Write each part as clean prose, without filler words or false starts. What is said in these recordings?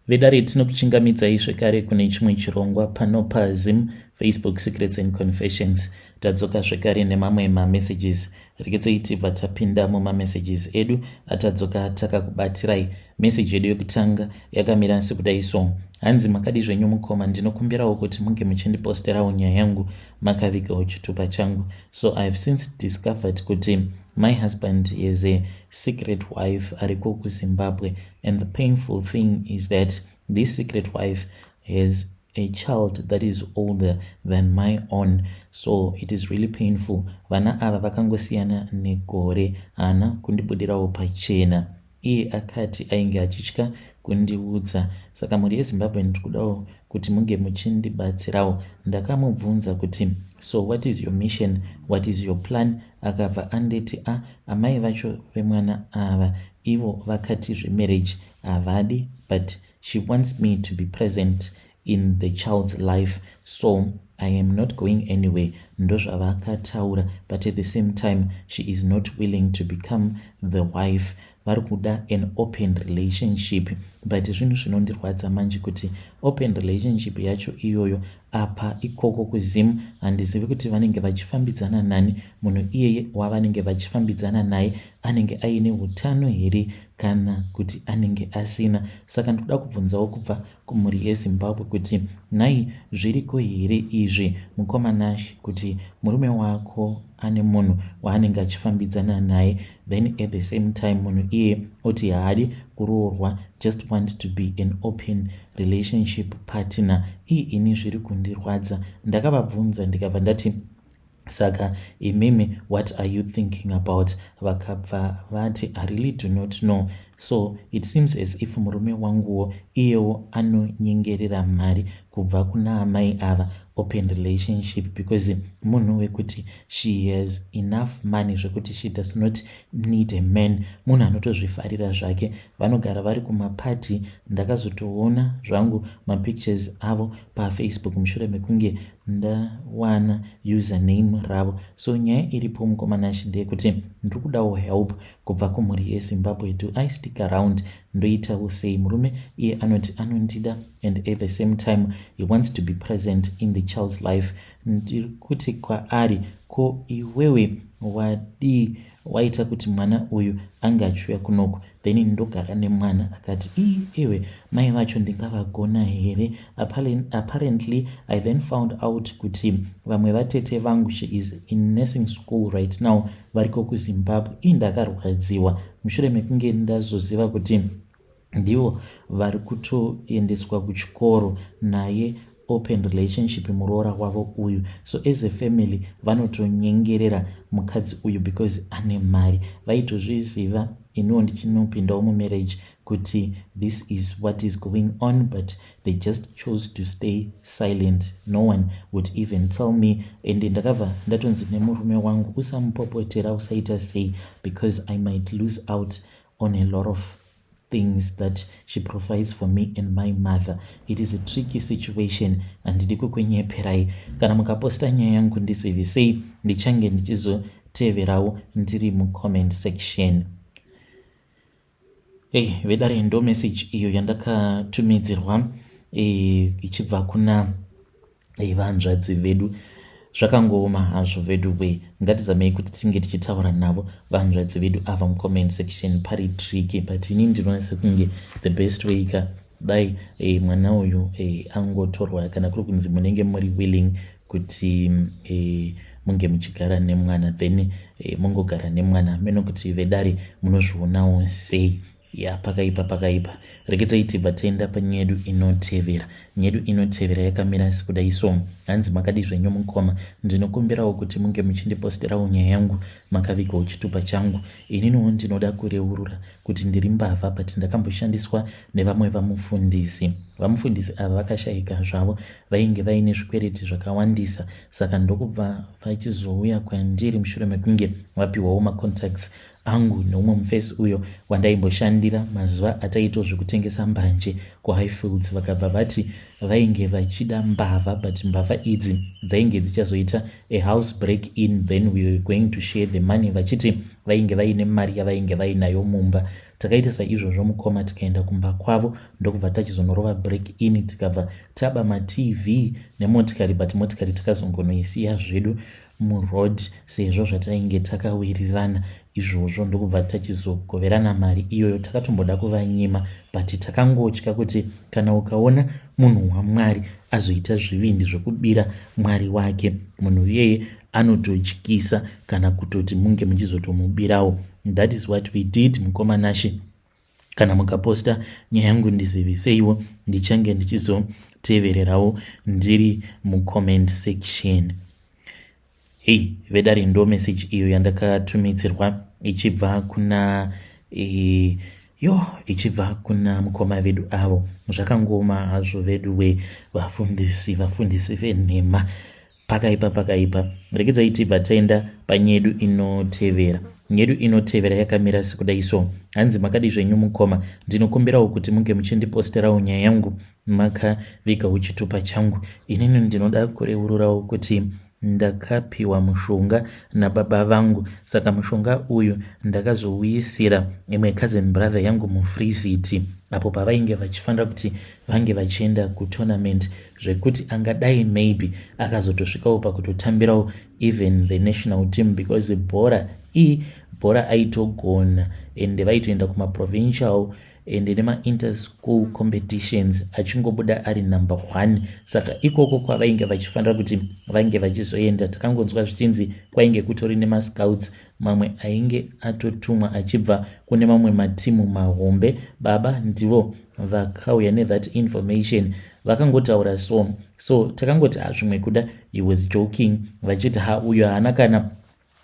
Vedare, tinokuchingamidzai zvekare kune chimwe chirongwa pano paZim Facebook Secrets and Confessions. Tadzoka zvekare nemamwe mamessages. Regedzei tibva tapinda mumamessages edu atadzoka takakubatirai. Meseji yedu yekutanga yakamira sekudai so. Hanzi, "Makadi zvenyu mukoma? Ndinokumbirawo kuti munge muchindiposterawo nyaya yangu makavigawo chitupa changu. So I have since discovered kuti my husband is a secret wife ariko kuZimbabwe, and the painful thing is that this secret wife has a child that is older than my own, so it is really painful. Vana ava vakangosiyana negore. Haana kundibudirawo pachena. Iye akati ainge achitya kundiudza. Saka mhuri yeZimbabwe, ndiri kudawo kuti munge muchindibatsirawo. Ndakamubvunza kuti, 'So what is your mission? What is your plan?' Akabva anditi, 'A, amai vacho vemwana ava ivo vakati zvemarriage havadi, but she wants me to be present in the child's life, so I am not going anywhere. Ndozvavakataura, but at the same time she is not willing to become the wife. Vari kuda an open relationship, but zvinhu zvinondirwadza manje kuti open relationship yacho iyoyo, apa ikoko kuZimu handizivi kuti vanenge vachifambidzana nani. Munhu iyeye wavanenge vachifambidzana naye anenge aine utano here kana kuti anenge asina? Saka ndikuda kubvunzawo kubva kumhuri yeZimbabwe kuti nhai, zviriko here izvi, mukoma Nash, kuti murume wako ane munhu waanenge achifambidzana naye, then at the same time munhu iye oti haadi kuroorwa, just want to be an open relationship partner? Ii, ini zviri kundirwadza." Ndakavabvunza ndikabva ndati, "Saka imimi, what are you thinking about?" Vakabva vati, "I really do not know. So it seems as if murume wanguwo iyewo anonyengerera mari kubva kuna amai ava, open relationship, because munhu wekuti she has enough money zvekuti she does not need a man. Munhu anotozvifarira zvake. Vanogara vari kumapati. Ndakazotoona zvangu mapictures avo paFacebook mushure mekunge ndawana username ravo. So nyaya iripo, mukoma Nash, ndeyekuti ndiri kudawo help kubva kumhuri yeZimbabwe. Do I stick around? Ndoitawo sei? Murume iye anoti anondida and at the same time he wants to be present in the child's life. Ndiri kuti kwaari, ko iwewe wadii waita kuti mwana uyu ange achiuya kunoku, then ndogara nemwana? Akati, 'Ii, iwe, mai vacho ndingavagona here?' Apparently I then found out kuti vamwe vatete vangu, she is in nursing school right now, variko kuZimbabwe. Ii, ndakarwadziwa mushure mekunge ndazoziva kuti ndivo vari kutoendeswa kuchikoro naye open relationship muroora wavo uyu. So as a family vanotonyengerera mukadzi uyu because ane mari. Vaitozviziva iniwo ndichinopindawo mumarriage kuti this is what is going on, but they just chose to stay silent. No one would even tell me, and ndakabva ndatonzi nemurume wangu, usamupopotera, usaita sei, because I might lose out on a lot of things that she provides for me and my mother. It is a tricky situation. Handidi kukwenyeperai. Kana mukaposta nyaya yangu, ndizivisei, ndichange ndichizoteverawo ndiri mucomment section." Ei, vedare, ndo message iyo yandakatumidzirwa ichibva kuna vanzvadzi vedu. Zvakangooma hazvo vedu we. Ngatizamei kuti tinge tichitaura navo vanzvadzi vedu ava mucomment section. Pari tricky, but ini ndinoona sekunge the best way ka, dai mwana uyu angotorwa. Kana kuri kunzi munenge muri willing kuti munge muchigara nemwana, then mungogara nemwana. Meno kuti vedare munozvionawo sei? Ya, pakaipa, pakaipa. Regedzai tibva taenda panyaya yedu inotevera. Nyaya yedu inotevera yakamira sekudai so. Hanzi, "Makadi zvenyu mukoma? Ndinokumbirawo kuti munge muchindiposterawo nyaya yangu makavigawo chitupa changu. Ininiwo ndinoda kureurura kuti ndiri mbavha, but ndakamboshandiswa nevamwe vamufundisi. Vamufundisi ava vakashayika zvavo, vainge vaine zvikwereti zvakawandisa, saka ndokubva vachizouya kwandiri mushure mekunge vapiwawo macontacts angu neumwe mufesi uyo wandaimboshandira mazuva ataito zvekutengesa mbanje kuHighfields. Vakabva vati vainge vachida mbavha, but mbavha idzi dzainge dzichazoita a house break in, then we were going to share the money, vachiti Vainge vaine mari yavainge vainayo mumba. Takaita saizvozvo mukoma, tikaenda kumba kwavo, ndokubva tachizonorova break in, tikabva taba maTV nemotikari, but motikari takazongonoisiya zvedu muroad sezvo zvatainge takawirirana izvozvo, ndokubva tachizogoverana mari iyoyo. Takatomboda kuvanyima, but takangotya kuti kana ukaona munhu waMwari azoita zvivindi zvekubira Mwari wake, munhu iyeye anototyisa kana kutoti munge muchizotomubirawo. That is what we did. Mukoma Nashe, kana mukaposta nyaya yangu, ndiziviseiwo, ndichange ndichizotevererawo ndiri mucomment section. Hei vedare, ndo message iyo yandakatumidzirwa ichibva kuna yo ichibva kuna mukoma vedu avo. Zvakangoma hazvo vedu we, vafundisi, vafundisi venhema, pakaipa, pakaipa. Regedzai tibva taenda panyedu inotevera. Nyedu inotevera yakamira sekudai so. Hanzi, "Makadi zvenyu mukoma? Ndinokumbirawo kuti munge muchindiposterawo nyaya yangu makavigawo chitupa changu. Inini ndinoda kureururawo kuti ndakapiwa mushonga nababa vangu. Saka mushonga uyu ndakazouisira imwe cousin brother yangu muFree City, apo pavainge vachifanira kuti vange vachienda kutournament, zvekuti angadai maybe akazotosvikawo pakutotambirawo even the national team, because bhora i bhora aitogona, ende vaitoenda kumaprovincial ende nemainterschool competitions achingobuda ari number one. Saka ikoko kwavainge vachifanira kuti vange vachizoenda, takangonzwa zvichinzi kwainge kutori nemascouts mamwe ainge atotumwa achibva kune mamwe matimu mahombe. Baba ndivo vakauya nethat information, vakangotaura so. So takangoti hazvimwe kuda he was joking, vachiti ha, uyo haana kana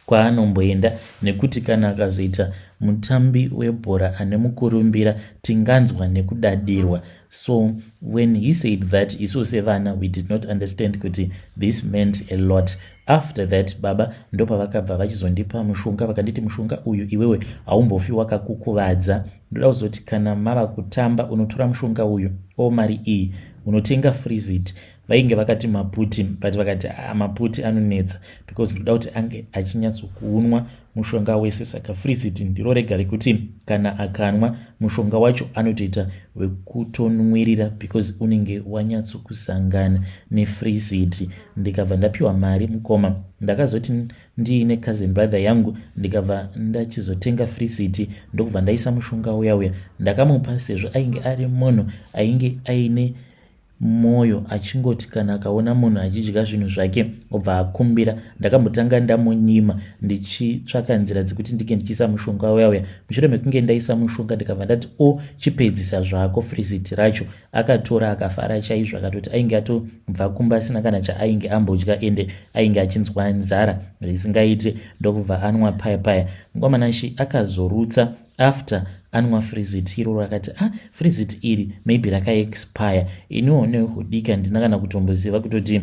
kwaanomboenda, nekuti kana akazoita mutambi webhora ane mukurumbira, tinganzwa nekudadirwa." So when he said that, isu sevana we did not understand kuti this meant a lot. After that, baba ndopavakabva vachizondipa mushonga, vakanditi, "Mushonga uyu iwewe haumbofi wakakukuvadza. Ndoda kuzoti kana mava kutamba, unotora mushonga uyu o mari iyi, unotenga Freezit." Vainge vakati maputi, but vakati, "Ah, maputi anonetsa because ndoda kuti ange achinyatsokuunwa mushonga wese. Saka Freezit ndiro rega rekuti kana akanwa mushonga wacho anotoita wekutonwirira because unenge wanyatsokusangana neFreezit." Ndikabva ndapiwa mari mukoma. Ndakazoti ndiine cousin brother yangu, ndikabva ndachizotenga Freezit, ndokubva ndaisa mushonga uya uya, ndakamupa. Sezvo ainge ari munhu ainge aine mwoyo, achingoti kana akaona munhu achidya zvinhu zvake obva akumbira, ndakambotanga ndamunyima ndichitsvaka nzira dzekuti ndinge ndichiisa mushonga uya uya. Mushure mekunge ndaisa mushonga, ndikabva ndati, "O, chipedzisa zvako Freezit racho." Akatora, akafara chaizvo, akatoti ainge atobva kumba asina kana chaainge ambodya, ende ainge achinzwa nzara zvisingaite, ndokubva anwa paya paya. Mukomanashi akazorutsa after anwa Freezit iroro, akati, "Ah, Freezit iri maybe rakaexpire." Iniwo nehudika ndina kana kutomboziva kutoti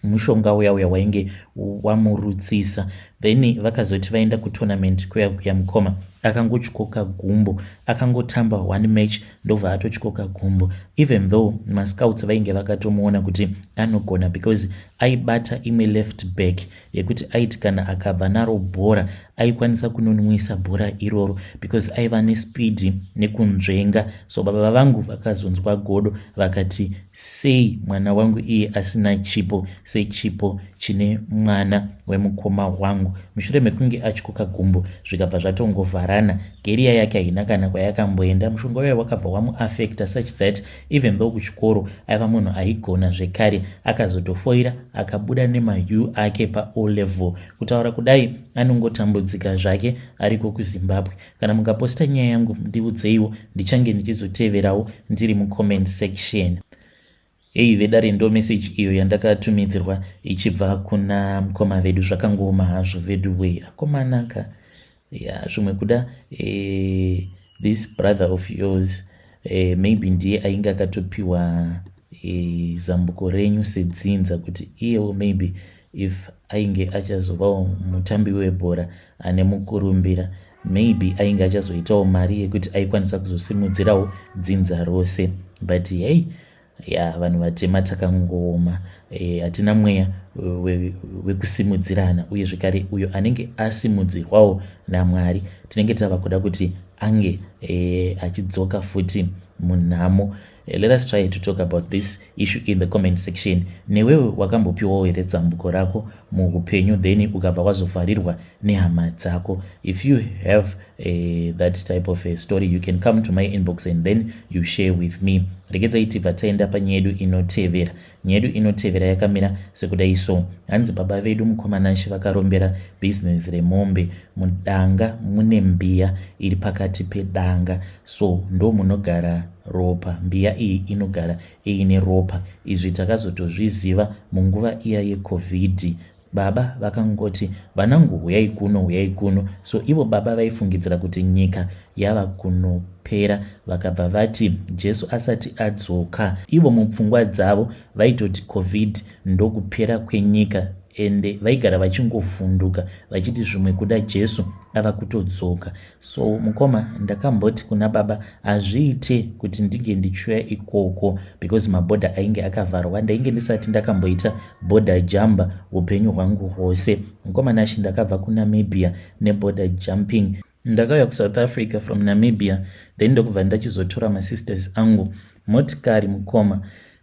mushonga uya uya wainge wamurutsisa. Then vakazoti vaenda kutournament kuya kuya, mukoma, akangotyoka gumbo. Akangotamba one match, ndobva atotyoka gumbo, even though mascouts vainge vakatomuona kuti anogona, because aibata imwe left back yekuti aiti kana akabva naro bhora aikwanisa kunonwisa bhora iroro, because aiva nespeed nekunzvenga. So baba vangu vakazonzwa godo, vakati, "Sei mwana wangu iye asina chipo sechipo chine mwana wemukoma wangu?" Mushure mekunge atyoka gumbo, zvikabva zvatongovharana. Career yake haina kana kwayakamboenda. Mushonga uyo wakabva wamuaffecta such that even though kuchikoro aiva munhu aigona zvekare, akazotofoira, akabuda nemaU ake paO level. Kutaura kudai, anongotambudzika zvake ariko kuZimbabwe. Kana mukaposta nyaya yangu, ndiudzeiwo, ndichange ndichizoteverawo ndiri mucomment section. Hei vedare, ndo message iyo yandakatumidzirwa ichibva kuna mukoma vedu. Zvakangooma hazvo vedu wei, akomanaka ya, zvimwe kuda this brother of yours maybe ndiye ainge akatopiwa zambuko renyu sedzinza, kuti iyewo maybe if ainge achazovawo mutambi webhora ane mukurumbira, maybe ainge achazoitawo mari yekuti aikwanisa kuzosimudzirawo dzinza rose. But hey. Ya, vanhu vatema takangooma, hatina mweya wekusimudzirana. Uye zvekare uyo anenge asimudzirwawo naMwari, tinenge tava kuda kuti ange achidzoka futi munhamo. Let us try to talk about this issue in the comment section. Newewe wakambopiwawo here dzambuko rako muupenyu, then ukabva wazovharirwa nehama dzako? If you have that type of a story, you can come to my inbox and then you share with me. Regedzai tibva taenda panyaya yedu inotevera. Nyaya yedu inotevera yakamira sekudai so. Hanzi, "Baba vedu mukoma Nashe vakarombera bhizinesi remombe. Mudanga mune mbiya iri pakati pedanga, so ndo munogara ropa. Mbiya iyi inogara iine ropa. Izvi takazotozviziva munguva iya yeCOVID. Baba vakangoti, 'Vanangu, huyai kuno, huyai kuno.' So ivo baba vaifungidzira kuti nyika yava kunopera, vakabva vati Jesu asati adzoka. Ivo mupfungwa dzavo vaitoti COVID ndokupera kwenyika, ende vaigara vachingovhunduka vachiti zvimwe kuda Jesu ava kutodzoka. So mukoma, ndakamboti kuna baba hazviite kuti ndinge ndichiuya ikoko because mabhodha ainge akavharwa. Ndainge ndisati ndakamboita border jump upenyu hwangu hwose. Mukoma Nashe, ndakabva kuNamibia neborder jumping. Ndakauya kuSouth Africa from Namibia, then ndokubva ndachizotora masisters angu. Motikari, mukoma,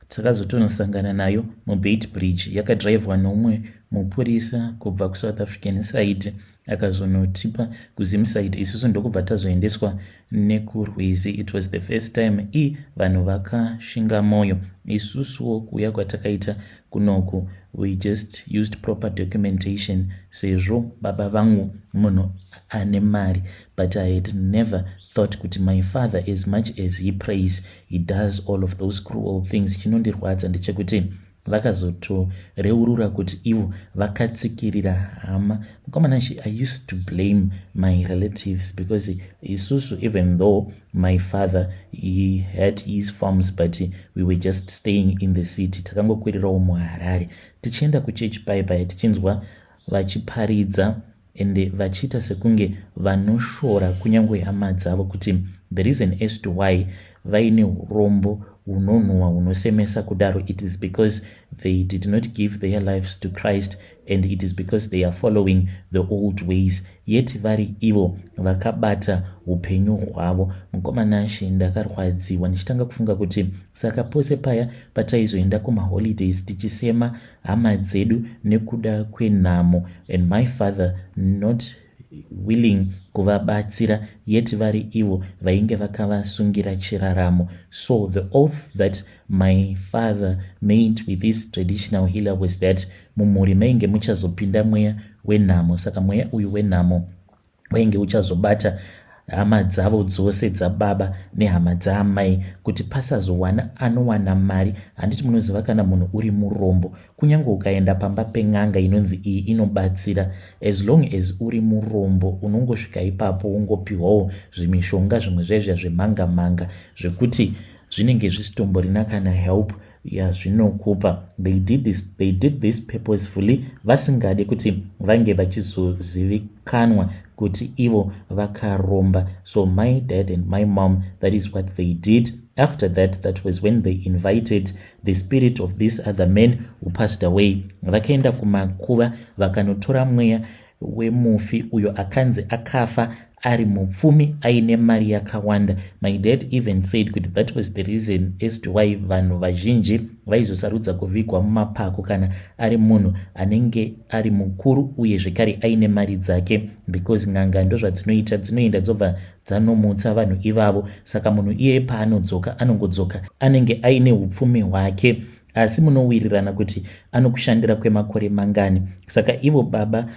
takazotonosangana nayo muBeitbridge, yakadhiraivhwa noumwe mupurisa kubva kuSouth African side, akazonotipa kuZim side. Isusu ndokubva tazoendeswa nekurwizi. It was the first time i vanhu vakashinga mwoyo. Isusuwo kuuya kwatakaita kunoku, we just used proper documentation sezvo baba vangu munhu ane mari. But I had never thought kuti my father, as much as he prays, he does all of those cruel things. Chinondirwadza ndechekuti vakazotoreurura kuti ivo vakatsikirira hama. Mukoma Nashe, I used to blame my relatives because isusu, even though my father, he had his farms, but we were just staying in the city. Takangokwirirawo muHarare, tichienda kuchechi pai pai, tichinzwa vachiparidza ende vachiita sekunge vanoshora kunyange hama dzavo, kuti the reason as to why vaine urombo hunonhuhwa hunosemesa kudaro, it is because they did not give their lives to Christ and it is because they are following the old ways, yet vari ivo vakabata upenyu hwavo. Mukoma Nashe, ndakarwadziwa ndichitanga kufunga kuti saka pose paya pataizoenda kumaholidays tichisema hama dzedu nekuda kwenhamo, and my father not willing kuvabatsira, yet vari ivo vainge vakavasungira chiraramo. So the oath that my father made with this traditional healer was that mumhuri mainge muchazopinda mweya wenhamo. Saka mweya uyu wenhamo wainge uchazobata hama dzavo dzose dzababa nehama dzaamai, kuti pasazowana anowana mari. Handiti munoziva, kana munhu uri murombo, kunyange ukaenda pamba pen'anga inonzi iyi inobatsira, as long as uri murombo, unongosvika ipapo ungopiwawo zvimishonga zvimwe zvaizviya zvemanga manga zvekuti zvinenge zvisitomborina kana help yazvinokupa. They did this purposefully, vasingade kuti vange vachizozivikanwa kuti ivo vakaromba. So my dad and my mom, that is what they did. After that, that was when they invited the spirit of this other man who passed away. Vakaenda kumakuva vakanotora mweya wemufi uyo akanzi akafa ari mupfumi, aine mari yakawanda. My dad even said kuti that was the reason as to why vanhu vazhinji vaizosarudza kuvigwa mumapako kana ari munhu anenge ari mukuru uye zvekare aine mari dzake, because n'anga ndozvadzinoita, dzinoenda dzobva dzanomutsa vanhu ivavo. Saka munhu iyeye paanodzoka, anongodzoka anenge aine upfumi hwake, asi munowirirana kuti anokushandira kwemakore mangani. Saka ivo baba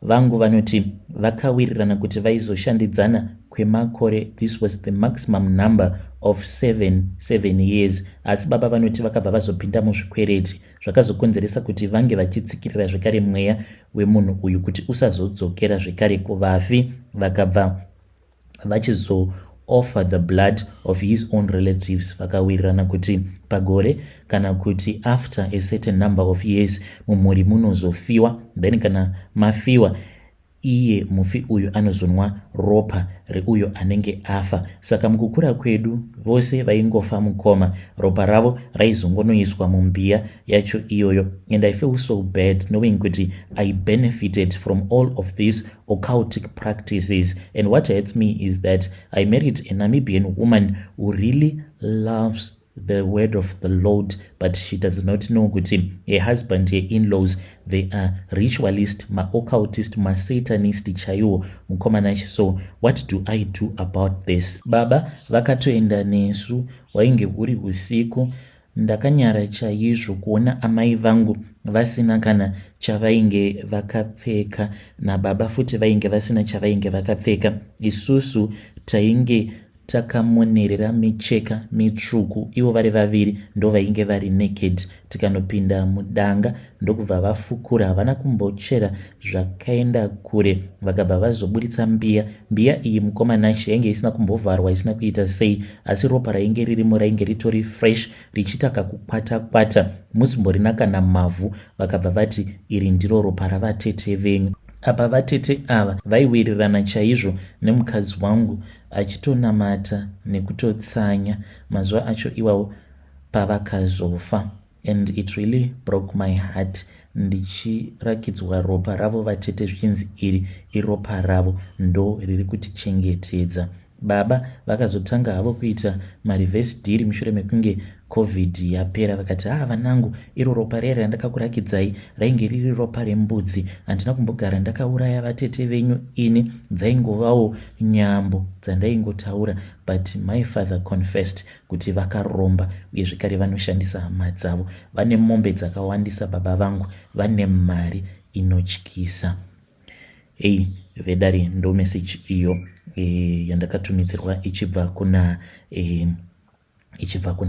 vangu vanoti vakawirirana kuti vaizoshandidzana kwemakore, this was the maximum number of 7 years. Asi baba vanoti vakabva vazopinda muzvikwereti zvakazokonzeresa kuti vange vachitsikirira zvekare mweya wemunhu uyu kuti usazodzokera zvekare kuvafi. Vakabva vachizo offer the blood of his own relatives. Vakawirirana kuti pagore kana kuti after a certain number of years mumhuri munozofiwa, then kana mafiwa Iye mufi uyu anozonwa ropa reuyo anenge afa. Saka mukukura kwedu vose vaingofa mukoma, ropa ravo raizongonoiswa mumbiya yacho iyoyo. And I feel so bad knowing kuti I benefited from all of these occultic practices. And what hurts me is that I married a Namibian woman who really loves the word of the Lord, but she does not know kuti her husband, her in-laws, they are ritualist, maoccultist, masatanist chaiwo, mukoma Nashi. So what do I do about this? Baba vakatoenda nesu, hwainge huri usiku. Ndakanyara chaizvo kuona amai vangu vasina kana chavainge vakapfeka, nababa futi vainge vasina chavainge vakapfeka. Isusu tainge takamonerera micheka mitsvuku, ivo vari vaviri ndo vainge vari naked. Tikanopinda mudanga, ndokubva vafukura. Havana kumbochera zvakaenda kure, vakabva vazoburitsa mbiya. Mbiya iyi, mukoma Nashi, yainge isina kumbovharwa, isina kuita sei, asi ropa rainge ririmo rainge ritori fresh, richiita kakukwata kwata, musimborina kana mavhu. Vakabva vati, "Iri ndiro ropa ravatete venyu." Apa vatete ava vaiwirirana chaizvo nemukadzi wangu, achitonamata nekutotsanya mazuva acho iwawo pavakazofa. And it really broke my heart ndichirakidzwa ropa ravo vatete, zvichinzi iri iropa ravo, ndo riri kutichengetedza. Baba vakazotanga havo kuita mareverse deal mushure mekunge COVID yapera. Vakati, "Ha, vanangu, iro ropa rere randakakurakidzai rainge riri ropa rembudzi. Handina kumbogara ndakauraya vatete venyu ini, dzaingovawo nyambo dzandaingotaura." But my father confessed kuti vakaromba, uye zvekare vanoshandisa hama dzavo. Vane mombe dzakawandisa baba vangu, vane mari inotyisa. Ei vedare, ndo message iyo yandakatumidzirwa ichibva kuna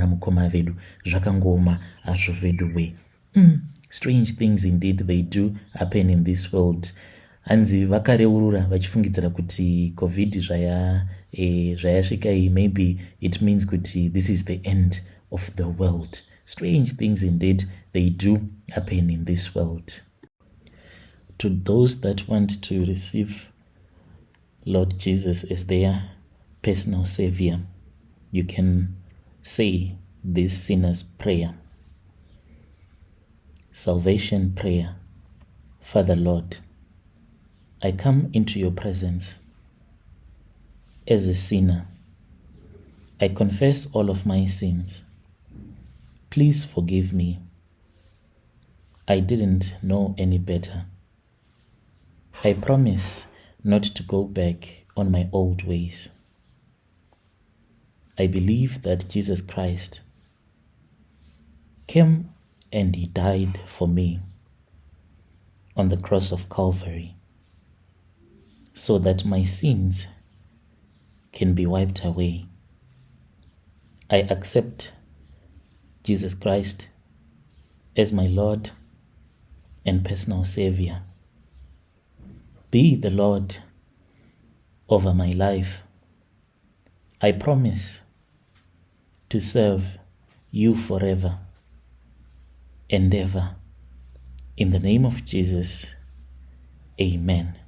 mukoma vedu. Zvakangoma hazvo vedu we. Strange things indeed, they do happen in this world. Hanzi vakareurura vachifungidzira kuti COVID zvayasvika iyi, maybe it means kuti this is the end of the world. Strange things indeed, they do happen in this world. To those that want to receive Lord Jesus as their personal savior, you can say this sinner's prayer, salvation prayer. Father Lord, I come into your presence as a sinner. I confess all of my sins. Please forgive me. I didn't know any better. I promise not to go back on my old ways. I believe that Jesus Christ came and he died for me on the cross of Calvary so that my sins can be wiped away. I accept Jesus Christ as my Lord and personal Savior. Be the Lord over my life. I promise to serve you forever and ever. In the name of Jesus, amen.